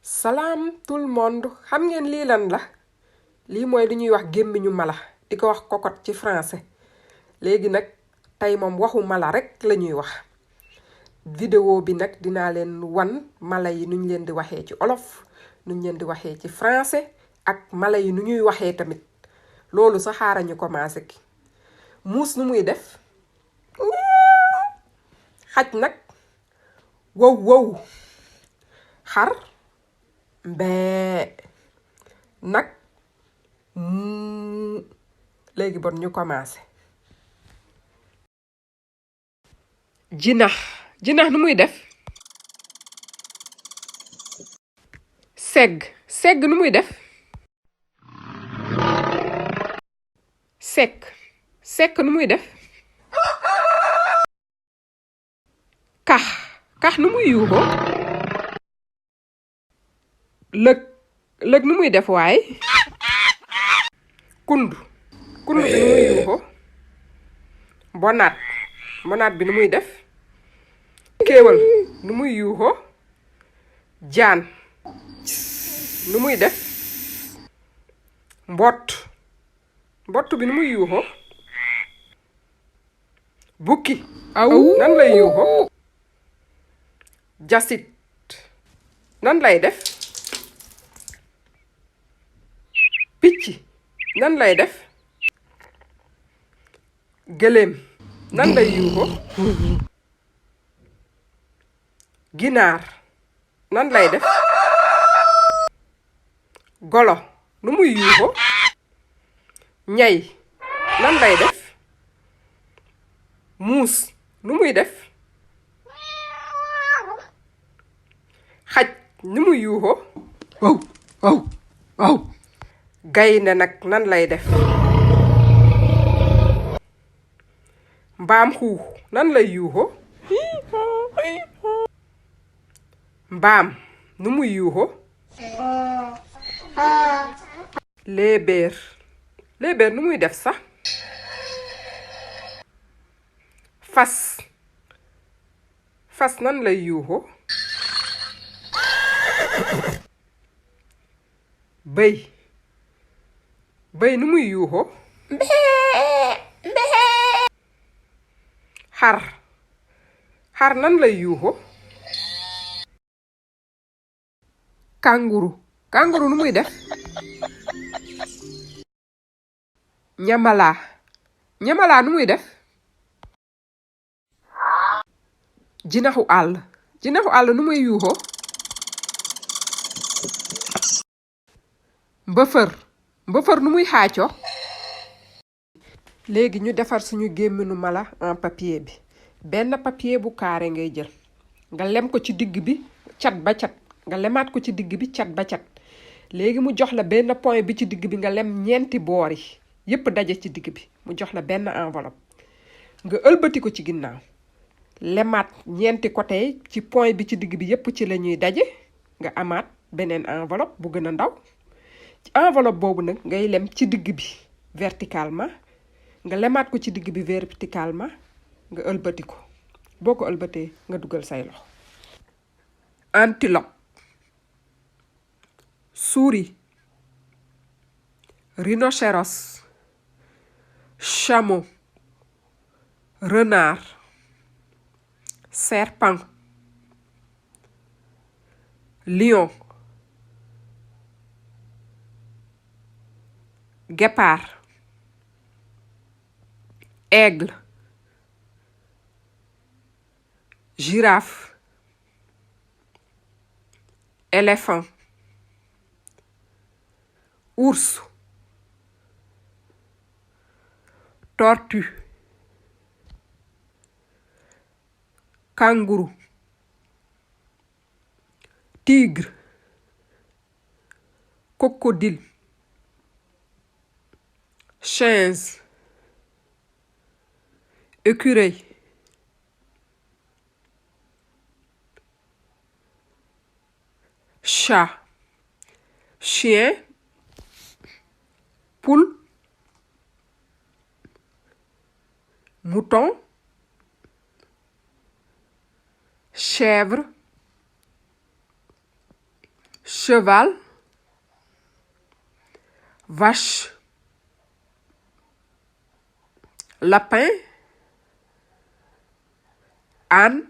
Salam tout le monde xam ngeen lii lan la lii mooy li ñuy wax gémmiñu mala di ko wax cocotte ci français léegi nag tey moom waxu mala rek la ñuy wax vidéo bi nag dinaa leen wan mala yi nu ñu leen di waxee ci olof nu ñu leen di waxee ci français ak mala yi nu ñuy waxee tamit loolu sa xaaral ñu commencé ki muus nu muy def xaj nag wow wow xar mbee nag léegi bon ñu commencé jinax nu muy def segg nu muy def sekk nu muy def kax nu muy yuuxoo lëg nu muy def waay kundu bi nu muy yuuxoo bonaat bi nu muy def kéwal nu muy yuuxoo jaan nu muy def mbott bi nu muy yuuxoo bukki nan lay yuuxoo jasit nan lay def picc nan lay def gëléem nan lay yuuxoo ginaar nan lay def golo nu muy yuuxoo ñay nan lay def muus nu muy def xaj nu muy yuuxoo waaw gaynde nag nan lay def mbaam xuux nan lay yuuxoo mbaam nu muy yuuxoo léebéer nu muy def sax fas nan lay yuuxoo bëy nu muy yuuxoo xar nan lay yuuxoo kanguru nu muy def ñamalaa nu muy def jinaxu àll nu muy yuuxoo mbëfër nu muy xaacoo léegi ñu defar suñu gémminu mala en papier bi benn papier bu carré ngay jël nga lem ko ci digg bi cat ba cat nga lemaat ko ci digg bi cat ba cat léegi mu jox la benn point bi ci digg bi nga lem ñeenti boor yi yépp daje ci digg bi mu jox la benn enveloppe nga ëlbati ko ci ginnaaw lemaat ñeenti côté yi ci point bi ci digg bi yépp ci la ñuy daje nga amaat beneen enveloppe bu gën a ndaw ci enveloppe boobu nag ngay lem ci digg bi verticalement nga lemaat ko ci digg bi verticalement nga ëlbati ko boo ko ëlbatee nga dugal say loxo antilope souris rhinocéros chameau renard serpent lion guépard aigle girafe éléphant ours tortue kangourou tigre crocodile chimpanzé écureuil chat chien poule mouton chèvre cheval, vache, lapin, âne,